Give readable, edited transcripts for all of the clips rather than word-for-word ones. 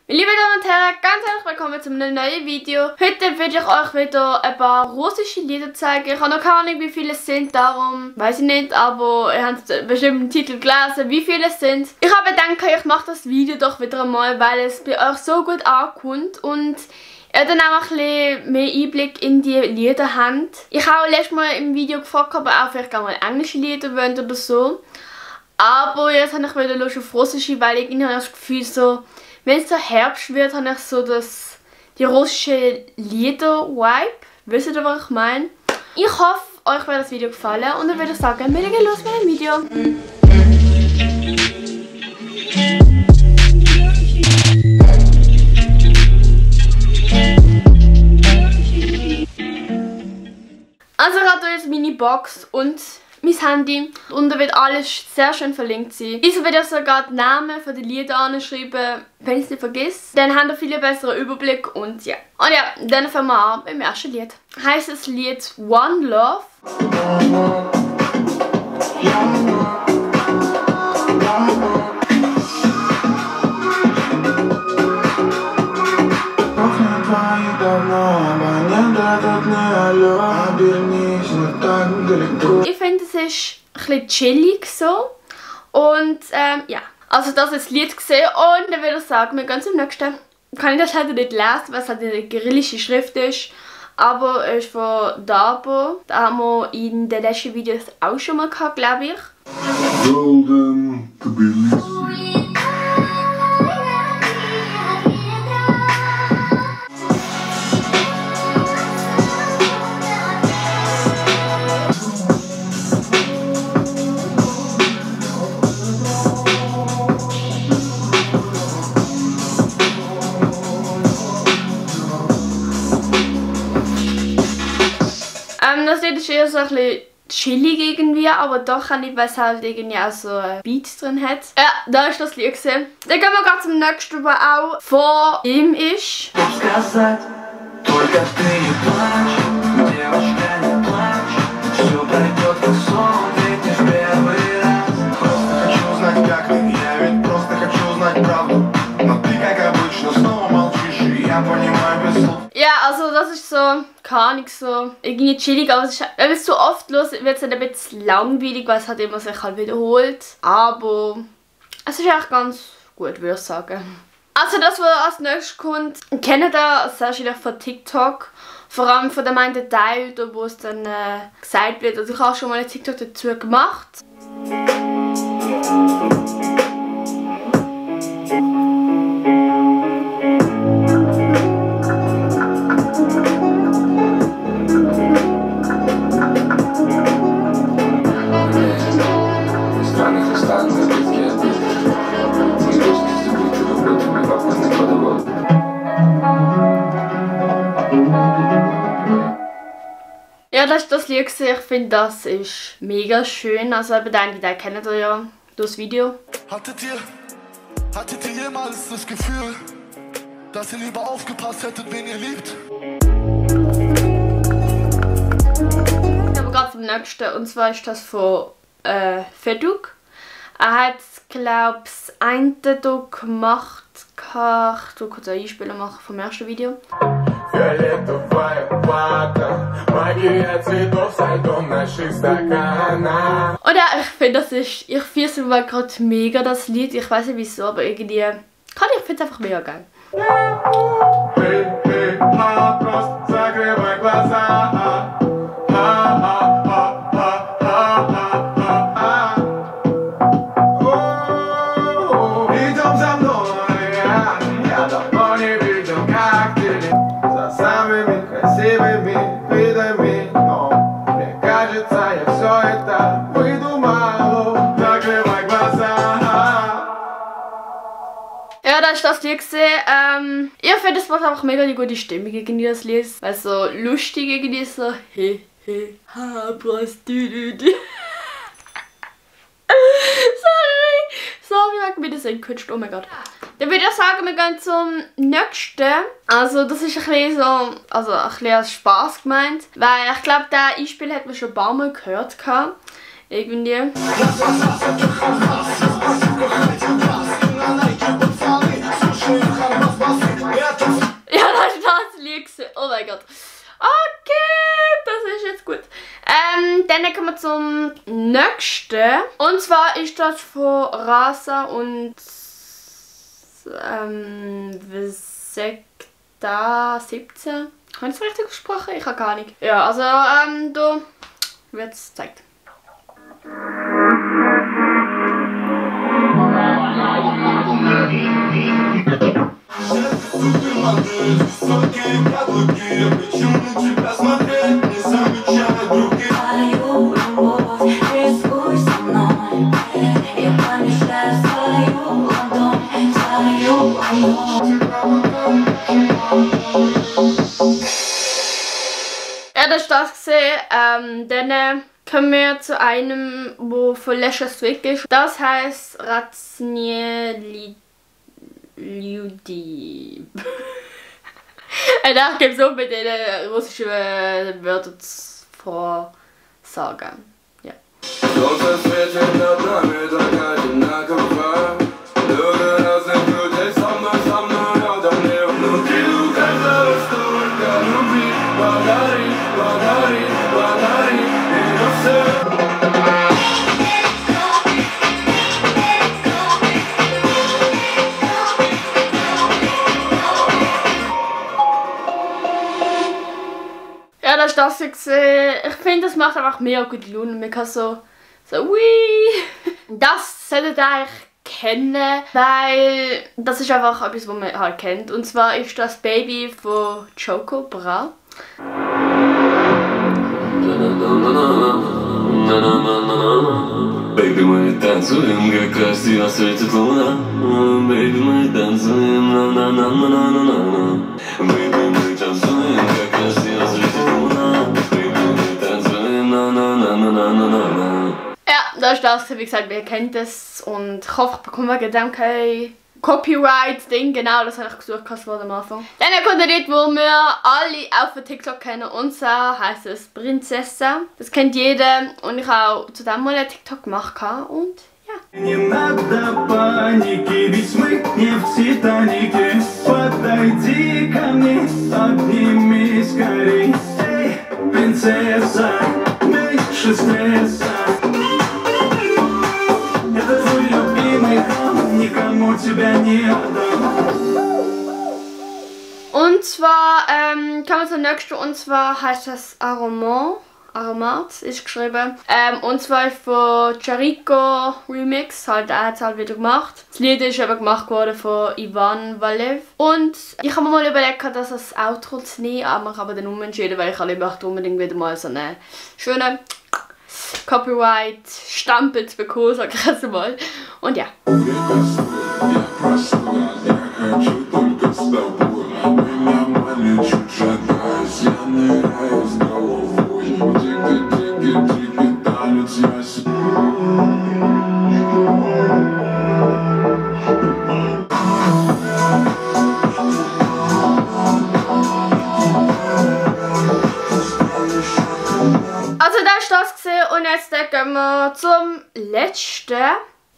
Liebe Damen und Herren, ganz herzlich willkommen zu einem neuen Video. Heute werde ich euch wieder ein paar russische Lieder zeigen. Ich habe noch keine Ahnung, wie viele es sind, darum weiß ich nicht, aber ihr habt bestimmt im Titel gelesen, wie viele es sind. Ich habe gedacht, ich mache das Video doch wieder einmal, weil es bei euch so gut ankommt und ihr dann auch ein bisschen mehr Einblick in die Lieder habt. Ich habe auch letztes Mal im Video gefragt, ob ihr auch vielleicht mal englische Lieder wollt oder so. Aber jetzt habe ich wieder Lust auf russische, weil ich habe das Gefühl so, wenn es so Herbst wird, habe ich so die russische Lieder-Vibe. Wisst ihr, was ich meine? Ich hoffe, euch wird das Video gefallen und dann würde ich sagen, wir legen los mit dem Video. Also ich habe hier jetzt meine Box und mein Handy und da wird alles sehr schön verlinkt sein. Diese werde ich sogar die Namen von den Liedern anschreiben, wenn ich es nicht vergesse. Dann habt ihr viel besseren Überblick und ja. Und ja, dann fangen wir an beim ersten Lied. Heißt das Lied One Love. Ich finde, es ist ein bisschen chillig so. Und ja, also das ist das Lied gesehen und dann würde ich sagen, wir gehen zum nächsten. Kann ich das halt nicht lesen, weil es halt eine kyrillische Schrift ist. Aber es ist von Dabo. Da haben wir in den letzten Videos auch schon mal gehabt, glaube ich. Das Lied ist eher so ein bisschen chillig irgendwie, aber doch nicht, weil es halt irgendwie auch so Beats drin hat. Ja, da ist das Lied gesehen. Dann gehen wir gerade zum nächsten, was auch von ihm ist. Ja, also das ist so, keine Ahnung, so irgendwie chillig, aber wenn es zu oft los wird es dann ein bisschen langweilig, weil es halt immer sich halt wiederholt. Aber es ist echt ganz gut, würde ich sagen. Also das, was als nächstes kommt, kennt ihr sehr wahrscheinlich von TikTok. Vor allem von dem einen Teil, wo es dann gesagt wird. Also ich habe schon mal einen TikTok dazu gemacht. Ja, das ist das Lied. Ich finde, das ist mega schön. Also eben den kennt ihr ja, das Video. Hattet ihr jemals das Gefühl, dass ihr lieber aufgepasst hättet, wen ihr liebt? Aber gerade zum nächsten, und zwar ist das von Feduk. Er hat, glaube ich, das eine hier gemacht. Ich tue kurz ein Einspieler machen vom ersten Video. Und ja, ich finde, das ist, ich fühle es gerade mega, das Lied. Ich weiß nicht wieso, aber irgendwie, ich finde es einfach mega geil. Ja, da ist das Lied gesehen. Ich finde, es macht einfach mega die gute Stimmung irgendwie, das Lied. Weil es so lustig irgendwie ist, so he he ha Prostitute. Sorry, wegen mir das eingequetscht, oh mein Gott. Dann würde ich sagen, wir gehen zum nächsten. Also das ist ein bisschen so, also ein bisschen als Spaß gemeint. Weil ich glaube, der Einspiel hat man schon ein paar Mal gehört. Irgendwie. mein Gott. Okay, das ist jetzt gut. Dann kommen wir zum nächsten. Und zwar ist das von Rasa und Sekta 17. Habe ich das richtig gesprochen? Ich habe gar nicht. Ja, also da wird es gezeigt. Ja, das ist das gesehen. Dann kommen wir zu einem, wo von Lesha Swick ist. Das heißt Ratsnie Ludi. Ich gebe so mit den russischen Wörtern vorsagen. Ja. Ja, das ist das gesehen. Ich finde, das macht einfach mega gute Laune. Man kann so wii. Das solltet ihr eigentlich kennen, weil das ist einfach etwas, was man halt kennt. Und zwar ist das Baby von Choco Bra. Baby, мы танцуем, как красиво светит луна. Baby, мы танцуем, на-на-на-на-на-на-на. Baby, мы танцуем, как красиво светит луна. Baby, мы танцуем, на-на-на-на-на-на-на. Ja, das ist das, wie gesagt, wer kennt das. Und ich hoffe, ich bekomme wegen dem kein Copyright-Ding. Genau, das habe ich gesucht am Anfang. Dann kommt ein Lied, wo wir alle auf TikTok kennen. Und zwar heisst es Prinzessa. Das kennt jeder. Und ich habe auch zu dem mal einen TikTok gemacht. Und ja. Не надо паники, ведь мы не в Титанике. Подойди ко мне, обними скорей. Эй, принцесса, меньше стресса. Это твой любимый хам, никому тебя не отдам. Und zwar kommen wir zum nächsten, und zwar heißt das Aromat ist geschrieben. Und zwar von Charico Remix, er hat es halt wieder gemacht. Das Lied ist aber gemacht worden von Ivan Valev. Und ich habe mir mal überlegt, dass das Outro zu nehmen, aber ich habe dann umentschieden, weil ich möchte unbedingt wieder mal so einen schönen Copyright-Stempel zu bekommen, sag ich jetzt mal. Und ja. Also das ist das gesehen und jetzt gehen wir zum letzten.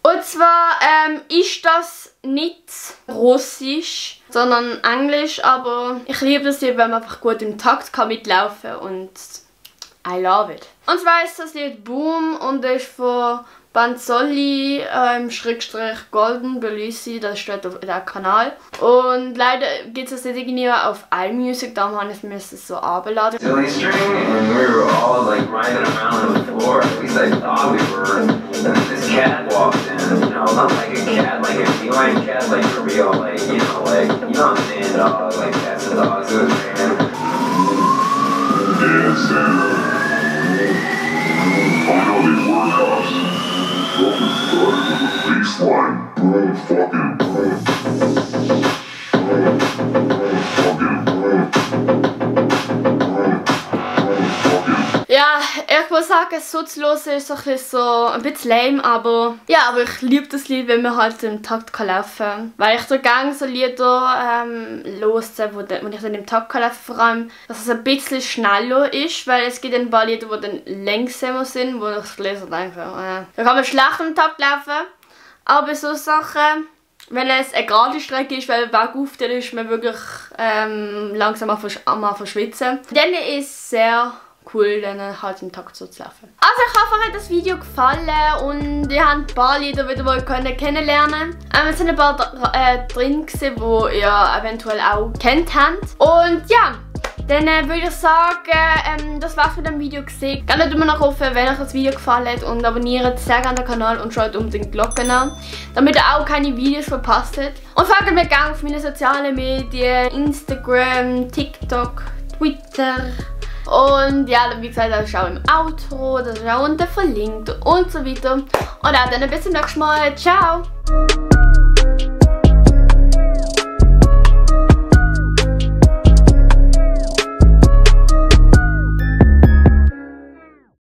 Und zwar ist das nicht Russisch, sondern Englisch, aber ich liebe das Lied, wenn man einfach gut im Takt kann mitlaufen und I love it. Und zwar ist das Lied Boom und ist von Banzolli / Golden Belusi, das steht auf dem Kanal. Und leider gibt es das nicht irgendwie auf iMusic, darum habe ich es so runterladen. Silly string and we were all like riding around on the floor. At least I thought we were. And then this cat walked in, you know, not like a cat, like a feline cat, like for real, like, you know, like, you know what I'm saying, dog, like cats and dogs, it was random. Yeah, Sam. I know these workouts. Baseline, boom, fucking boom. Ja, ich muss sagen, so zu hören ist so ein bisschen lame, aber ja, aber ich liebe das Lied, wenn man halt im Takt kann laufen kann. Weil ich so gerne so Lieder höre, wo ich dann im Takt kann laufen, vor allem, dass es ein bisschen schneller ist, weil es gibt ein paar Lieder, die dann langsamer sind, wo ich lese und denke, da kann man schlecht im Takt laufen, aber so Sachen wenn es eine gerade Strecke ist, weil bergauf, dann ist man wirklich langsam am verschwitzen. Dann ist es sehr cool, dann halt im Takt so zu laufen. Also ich hoffe, euch hat das Video gefallen und ihr habt ein paar Lieder wieder kennenlernen. Es sind ein paar drin gewesen, die ihr eventuell auch kennt habt. Und ja, dann würde ich sagen, das war's mit dem Video gewesen. Gerne immer noch hoffen, wenn euch das Video gefallen hat und abonniert sehr gerne den Kanal und schaut unbedingt die Glocke an, damit ihr auch keine Videos verpasst. Und folgt mir gerne auf meine sozialen Medien, Instagram, TikTok, Twitter. Und ja, wie gesagt, das ist auch im Outro, das ist auch unten verlinkt und so weiter. Und auch dann bis zum nächsten Mal. Ciao!